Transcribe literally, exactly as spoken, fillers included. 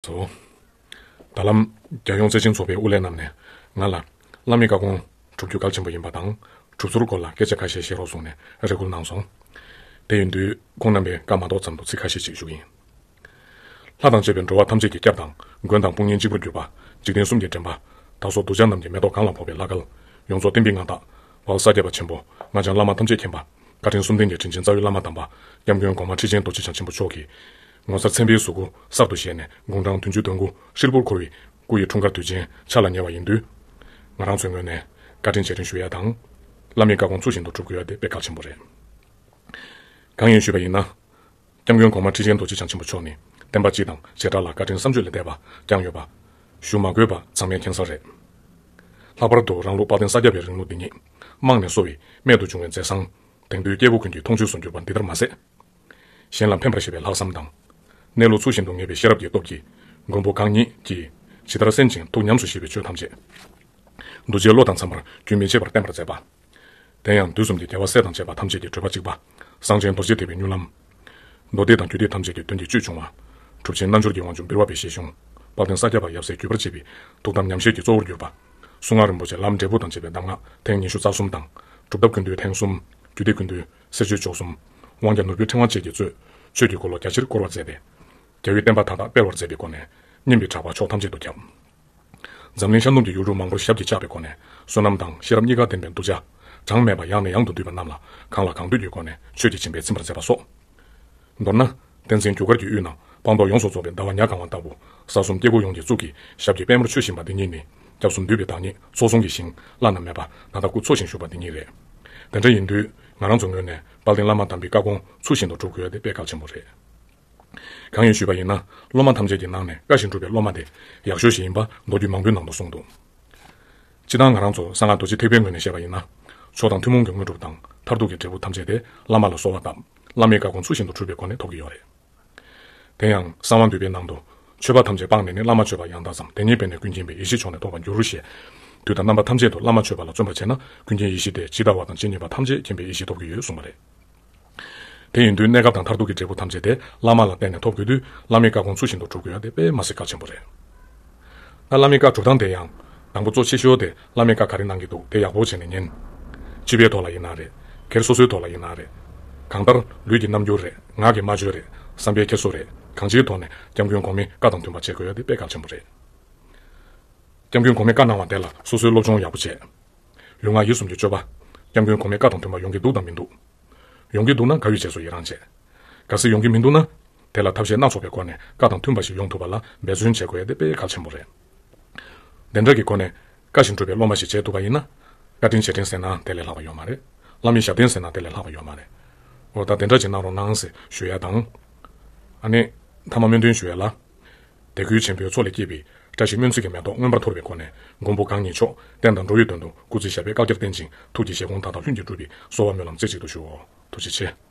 སོ། ད་ལམ་རྒྱལ་ཡོངས་བརྩེ་ཆེན་ཚོགས་པའི་དབུ་ལས་རྣམས་ནས་ང་ལ་བླ་མའི་བཀའ་དགོངས་སྒྲུབ་རྒྱུ་གལ་ཆེན་པོ་ཡིན་པ་དང་། སྒྲུབ་ཚུལ་སྐོར་ལ་སྐད་ཆ་ཁ་ཤས་བཤད་རོགས་གསུངས་ནས་རེ་སྐུལ་གནང་སོང་། དེ་ཡིན་དུས་ཁོང་རྣམ་པའི་བཀའ་མ་གཏོགས་ཙམ་དུ་ཚིག་ཁ་ཤས་ཅིག་ཞུ་གི་ཡིན། ལྷ་དང་བཅས་པའི་འགྲོ་བ་ཐམས་ཅད་ཀྱི་སྐྱབས་དང་། མགོན་དང་དཔུང་གཉེན་གཅིག་པུར་གྱུར་པ། འཇིག་རྟེན་གསུམ་གྱི་འདྲེན་པ། བདག་སོགས་གདུལ་བྱ་རྣམས་ཀྱི་མེ་ཏོག་གང་ལ་ཕོག་པའི་བླ་སྐལ། ཡོངས་རྫོགས་བསྟན་པའི་མངའ་བདག་དཔལ་ས་སྐྱ་པ་ཆེན་པོ་ང་བཅས་བླ་མ་ཐམས་ཅད་མཁྱེན་པ། བཀའ་དྲིན་གསུམ་ལྡན་གྱི་དྲིན་ཅན་རྩ་བའི་བླ་མ་དམ་པ། སྐྱབས་མགོན་གོང་མ་ཁྲི་ཆེན་རྡོ་རྗེ་འཆང་ཆེན་པོ་མཆོག་གིས། ངོ་མཚར་མཚན་དཔེའི་གཟུགས་སྐུ་གསར་དུ་བཞད་ནས། དགུང་གྲངས་བདུན་ཅུ་དོན་དགུ་ཧྲིལ་པོར་འཁོར་བའི་སྐུ་ཡི་འཁྲུངས་སྐར་དུས་ཆེན་འཆར་ལ་ཉེ་བ་ཡིན་དུས། ང་རང་ཚོའི་ངོས་ནས་བཀའ་དྲིན་རྗེས་དྲན་ཞུ་ཡ་དང་། བླ་མའི་བཀའ་དགོངས་ཚུལ་བཞིན་དུ་སྒྲུབ་དགོས་ཡ་དེ་དཔེ་གལ་ཆེན་པོ་རེད། གང་ཡིན་ཞུས་པ་ཡིན་ན། སྐྱབས་མགོན་གོང་མ་ཁྲི་ཆེན་རྡོ་རྗེ་འཆང་ཆེན་པོ་མཆོག་ནི་བསྟན་པ་སྤྱི་དང་བྱེ་བྲག་ལ་བཀའ་དྲིན་བསམ་བརྗོད་ལས་འདས་པ་བསྐྱངས་ཡོད་པ། ཞུ་མ་དགོས་པ་ཚང་མས་མཁྱེན་གསལ་རེད། ལྷག་པར་དུ་རང་ལུགས་དཔལ་ལྡན་ས་སྐྱ་པའི་རིང་ལུགས་འདི་ཉིད་རྨང་ནས་གསོ་བའི་རྨད་དུ་བྱུང་བའི་མཛད་བཟང་། དེང་དུས་སྐྱེ་བོ་ཀུན་གྱི་མཐོང་ཆོས་སུ་གྱུར་པ་འདི་ལྟར་མ་ཟད། གཞན་ལ་ཕན་པར་བྱེད་པའི་ལྷག་བསམ་དང་། གནས་ལུགས་ཚུལ་བཞིན་དུ་ངེས་པའི་ཤེས་རབ་ཀྱི་སྟོབས་ཀྱིས། མགོན་པོ་གང་ཉིད་ཀྱིས་ཇི་ལྟར་གསན་ཅིང་ཐུགས་ཉམས་སུ་བཞེས་པའི་ཆོས་ཐམས་ཅད། གདུལ་བྱའི་བློ་དང་འཚམ་པར་རྒྱུན་མི་ཆད་པར་བསྟན་པར་མཛད་པ། དེ་ཡང་དུས་གསུམ་གྱི་རྒྱལ་བ་སྲས་དང་བཅས་པ་ཐམས་ཅད་ཀྱི་བགྲོད་པ་གཅིག་པ། གསང་ཆེན་རྡོ་རྗེ་ཐེག་པའི་མྱུར་ལམ། མདོ་སྡེ་དང་རྒྱུད་སྡེ་ཐམས་ཅད་ཀྱི་དོན་གྱི་བཅུད་འབྱུང་བ། གྲུབ་ཆེན་རྣལ་འབྱོར་གྱི་དབང་ཕྱུག་འབུལ་བ་པའི་བཞེད་གཞུང་། དཔལ་ལྡན་ས་སྐྱ་པ་ཡབ་སྲས་བརྒྱུད་པར་བྱེད་པའི་ཐུགས་དམ་ཉམས་བཞེས་ཀྱི་གཙོ་བོར་གྱུར་པ། གསུང་ངག་རིན་པོ་ཆེ་ལམ་འབྲས་བུ་དང་བཅས་པའི་གདམས་ངག་ཐེངས་ཉི་ཤུ་རྩ་གསུམ་དང་། སྒྲུབ་ཐབས་ཀུན་བཏུས་ཐེངས་གསུམ། རྒྱུད་སྡེ་ཀུན་བཏུས་གསེར་ཆོས་བཅུ་གསུམ། དབང་རྒྱལ་ནོར་བུའི་ཕྲེང་བ་བཅས་ཀྱིས་གཙོས་ཆོས་ཀྱི་འཁོར་ལོ་རྒྱ་ཆེར་བསྐོར་བར་མཛད་དེ། རྒྱལ་བའི་བསྟན་པ་མཐའ་དག་སྤེལ་བར་མཛད་པའི་སྒོ་ནས་སྙན་པའི་གྲགས་པ་ཕྱོགས་ཐམས་ཅད་དུ་ཁྱབ། འཛམ་གླིང་ཤར་ནུབ་ཀྱི་ཡུལ་གྲུ་མང་པོར་ཞབས་ཀྱིས་བཅགས་པའི་སྒོ་ནས་བསོད་ནམས་དང་ཤེས་རབ་གཉིས་ཀ་ལྡན་པའི་གདུལ་བྱ་གྲངས་མེད་པ་ཡང་ནས་ཡང་དུ་འདུས་པ་རྣམས་ལ་གང་ལ་གང་འདུལ་གྱི་སྒོ་ནས་ཆོས་ཀྱི་སྦྱིན་པ་བྱིན་པར་མཛད་པ་སོགས། མདོར་ན། བསྟན་འཛིན་རྒྱུ་སྐར་གྱི་དབུས་ན་སྤངས་རྟོགས་ཡོངས་སུ་རྫོགས་པའི་ཟླ་བ་ཉ་གང་བ་ལྟ་བུ། ས་གསུམ་སྐྱེ་དགུའི་ཡོངས་ཀྱི་གཙུག་གི་ཞབས་ཀྱི་པད་མོར་མཆོད་བཞིན་པ་འདི་ཉིད་ནི། སྐྱབས་སུ་འདུས་པའི་བདག་ཉིད་ཚོགས་བསྲུང་གི་ཞིང་བླ་ན་མེད་པ་ད་ལྟ་སྐུ་འཚོ་ཞིང་བཞུགས་པ་འདི་ཉིད་རེད། དེ་འདྲ་ཡིན་དུས་ང་རང་ཚོ་ངོས་ནས་དཔལ་ལྡན་བླ་མ་དམ་པའི་བཀའ་དགོངས་ཚུལ་བཞིན་དུ་སྒྲུབ་དགོས་ཡ་དེ་དཔེ་གལ་ཆེན་པོ་རེད། གང་ཡིན་ཞུས་པ་ཡིན་ན། སློབ་མ་ཐམས་ཅད་ཀྱི་ནང་ནས་བཀའ་བཞིན་སྒྲུབ་པའི་སློབ་མ་དེ་ཡག་ཤོས་ཤིག་ཡིན་པ་མདོ་རྒྱུད་མང་པོའི་ནང་དུ་གསུངས་འདུག། སྤྱིར་བཏང་ང་རང་ཚོ་གསང་སྔགས་རྡོ་རྗེ་ཐེག་པའི་ངོས་ནས་བཤད་པ་ཡིན་ན། མཆོག་དང་ཐུན་མོང་གི་དངོས་གྲུབ་དང་མཐར་ཐུག་གི་འབྲས་བུ་ཐམས་ཅད་དེ་བླ་མ་ལ་གསོལ་བ་བཏབ། བླ་མའི་བཀའ་དགོངས་ཚུལ་བཞིན་དུ་སྒྲུབ་པའི་སྒོ་ནས་ཐོབ་ཀྱི་ཡོད་རེད། དེ་ཡང་གསང་བ་འདུས་པའི་ནང་དུ། མཆོད་པ་ཐམས་ཅད་སྤངས་ནས་ནི། བླ་མ་མཆོད་པ་ཡང་དག་བརྩམས། དེ་ཉིད་པས་ནི་ཀུན་མཁྱེན་པའི། ཡེ་ཤེས་མཆོག་ནི་ཐོབ་པར་འགྱུར་ཞེས། དུས་དང་རྣམ་པ་ཐམས་ཅད་དུ་བླ་མ་མཆོད་པ་ལ་བརྩོན་པར་བྱས་ན། ཀུན་མཁྱེན་ཡེ་ཤེས་དེ་ཇི་ལྟ་བ་དང་ཇི་སྙེད་པ་ཐམས་ཅད་མཁྱེན་པའི་ཡེ་ཤེས་ཐོབ་ཀྱི་ཡོད་གསུངས་པ་རེད། དེ་ཡིན་དུས་གནས་སྐབས་དང་མཐར་ཐུག་གི་འབྲས་བུ་ཐམས་ཅད་དེ་བླ་མ་ལ་བརྟེན་ནས་ཐོབ་དགོས་དུས། བླ་མའི་བཀའ་དགོངས་ཚུལ་བཞིན་དུ་སྒྲུབ་དགོས་ཡ་དེ་དཔེ་མ་སྲིད་གལ་ཆེན་པོ་རེད། ད་བླ་མའི་བཀའ་སྒྲུབ་སྟངས་དེ་ཡང་། དང་པོ་གཙོ་ཆེ་ཤོས་དེ་བླ་མའི་བཀའ་ག་རེ་གནང་གི་འདུག་དེ་ཡག་པོ་བྱས་ནས་ཉན། སྤྱི་པའི་ཐོག་ལ་ཡིན་ན་རེད། སྒེར་སོ་སོའི་ཐོག་ལ་ཡིན་ན་རེད། གང་ལྟར་ལུས་ཀྱི་རྣམ་འགྱུར་རེད། ངག་གི་སྨྲ་བརྗོད་རེད། བསམ་པའི་འཁྱེར་སོ་རེད། གང་ཅིའི་ཐོག་ནས་སྐྱབས་མགོན་གོང་མའི་བཀའ་དང་མཐུན་པ་བྱེད་དགོས་ཡ་དེ་དཔེ་གལ་ཆེན་པོ་རེད། སྐྱབས་མགོན་གོང་མའི་བཀའ་གནང་བ་དེ་ལ་སོ་སོའི་སློབ་སྦྱོང་ཡག་པོ་བྱས། ལུས་ངག་ཡིད་གསུམ་གྱི་སྤྱོད་པ། སྐྱབས་མགོན་གོང་མའི་བཀའ་དང་མཐུན་པ་ཡོང་གི་འདུག་དང་མི་འདུག། ཡོང་གི་འདུག་ན་དགའ་བའི་རྗེས་སུ་ཡི་རང་བྱེད། གལ་སྲིད་ཡོང་གི་མི་འདུག་ན། དེ་ལ་ཐབས་ཤེས་སྣ་ཚོགས་པའི་སྒོ་ནས་བཀའ་དང་མཐུན་པ་ཞིག་ཡོང་ཐུབ་པ་ལ་འབད་བརྩོན་བྱེད་དགོས་ཡ་དེ་དཔེ་གལ་ཆེན་པོ་རེད། དེ་འདྲ་གི་སྒོ་ནས་བཀའ་བཞིན་སྒྲུབ་པའི་སློབ་མ་ཞིག་བྱེད་ཐུབ་པ་ཡིན་ན། བཀའ་དྲིན་རྗེས་དྲན་ཟེར་ན་དེ་ལས་ལྷག་པ་ཡོད་མ་རེད། བླ་མའི་ཞབས་བརྟན་ཟེར་ན་དེ་ལས་ལྷག་པ་ཡོད་མ་རེད། འོ་ད་དེ་འདྲ་ཅིག་གནང་རོགས་གནང་ཟེར་ཞུ་ཡ་དང་། ཨ་ནི། མཐའ་མ་སྨོན་འདུན་ཞུ་ཡ་ལ། དད་གུས་ཆེན་པོའི་མཚོ་ལས་སྐྱེས་པའི་བཀྲ་ཤིས་སྨོན་ཚིག་གི་མེ་ཏོག་མངོན་པར་འཐོར་བའི་སྒོ་ནས་མགོན་པོ་གང་ཉིད་མཆོག་བསྟན་དང་འགྲོ་བའི་དོན་དུ་སྐུ་ཚེ་ཞབས་པད་བསྐལ་བརྒྱར་བརྟན་ཅིང་ཐུགས་ཀྱི་བཞེད་དགོངས་མཐའ་དག་ལྷུན་གྱིས་གྲུབ་པའི་གསོལ་བ་སྨོན་ལམ་རྩེ་གཅིག་ཏུ་ཞུའོ། ཐུགས་རྗེ་ཆེ།